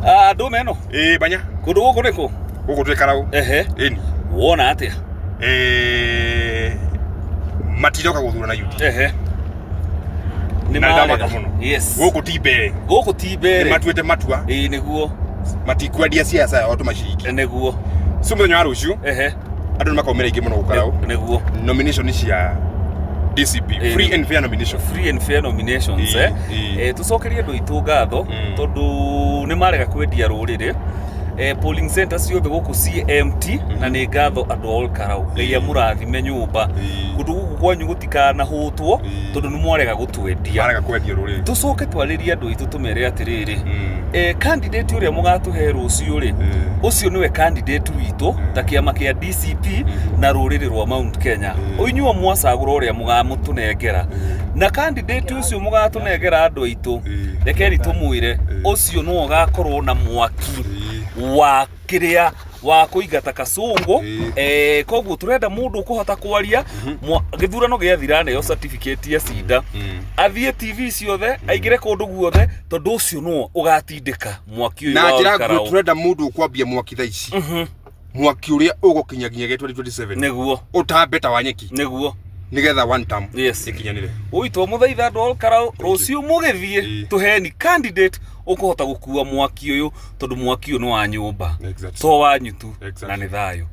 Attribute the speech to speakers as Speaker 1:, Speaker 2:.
Speaker 1: Ah, ndũme ĩno.
Speaker 2: Ĩĩ banya.
Speaker 1: Kũndũ gũkũ nĩ kũ?
Speaker 2: Gũkũ twĩ Karau.
Speaker 1: Ehe.
Speaker 2: Ĩni.
Speaker 1: Wona atĩa?
Speaker 2: Eh, matiroka gũthurana UDA.
Speaker 1: Ehe. Nĩ
Speaker 2: Na
Speaker 1: marega.
Speaker 2: ndamaka mũno.
Speaker 1: Yes.
Speaker 2: Gũkũ ti mbere.
Speaker 1: Gũkũ ti
Speaker 2: Nĩ
Speaker 1: mbere.
Speaker 2: matuĩte matua.
Speaker 1: Ĩĩ nĩguo.
Speaker 2: Matikwendia siasa yao tũmaciringi.
Speaker 1: Nĩguo.
Speaker 2: So mũthenya wa rũciũ
Speaker 1: Ehe.
Speaker 2: andũ nĩ makaumĩra aingĩ mũno gũkũ Karau.
Speaker 1: Nĩguo.
Speaker 2: Nomination cia DCP.
Speaker 1: Ĩĩ.
Speaker 2: Free and fair nomination.
Speaker 1: Free and fair nominations.
Speaker 2: Ĩĩ,
Speaker 1: Eh.
Speaker 2: ĩĩ.
Speaker 1: Eh, tũcokerie andũ aitũ ngatho tondũ nĩ marega kwendia rũrĩrĩ. Eh, polling center ciothe gũkũ CMT na nĩ ngatho andũ a Olkarau. Ngai amũrathime nyũmba. Kũndũ gũkũ kwanyu gũtikanahũtwo tondũ nĩ mwarega gũtwendia.
Speaker 2: Marega kwendia rũrĩrĩ.
Speaker 1: Tũcoke twarĩrie andũ aitũ tũmere atĩrĩrĩ, eh, candidate ũrĩa mũgatũhe rũciũ rĩ, ũcio nĩwe candidate witũ ta kĩama kĩa DCP na rũrĩrĩ rwa Mount Kenya. Inyuĩ mwacagũra ũrĩa mũgamũtũnengera na candidate ũcio mũgatũnengera andũ aitũ, rekei tũmwĩre ũcio nĩwe ũgakorwo na mwaki wa kĩrĩa wa kũingata kasũngũ. Eh, koguo tũrenda mũndũ ũkũhota kwaria gĩthurano gĩathira neo certificate ya cinda athiĩ TV ciothe, aingĩre kũndũ guothe, tondũ ũcio nĩwe ũgatindĩka mwaki ũyũ
Speaker 2: Na
Speaker 1: wa
Speaker 2: njĩra
Speaker 1: Olkarau.
Speaker 2: nguhĩ tũrenda mũndũ ũkwambia mwaki thaa ici. Mwaki ũrĩa ũgũkinya nginya 2027. Ũtambe ta wa nyeki. Nĩgetha one term ĩkinyanĩre.
Speaker 1: Ũitwo mũthaitha andũ a Olkarau, rũciũ mũgĩthiĩ tũheni candidate ũkũhota gũkua mwaki ũyũ, tondũ mwaki ũyũ nĩ wa nyũmba, to wanyu tu. Na nĩ thayũ.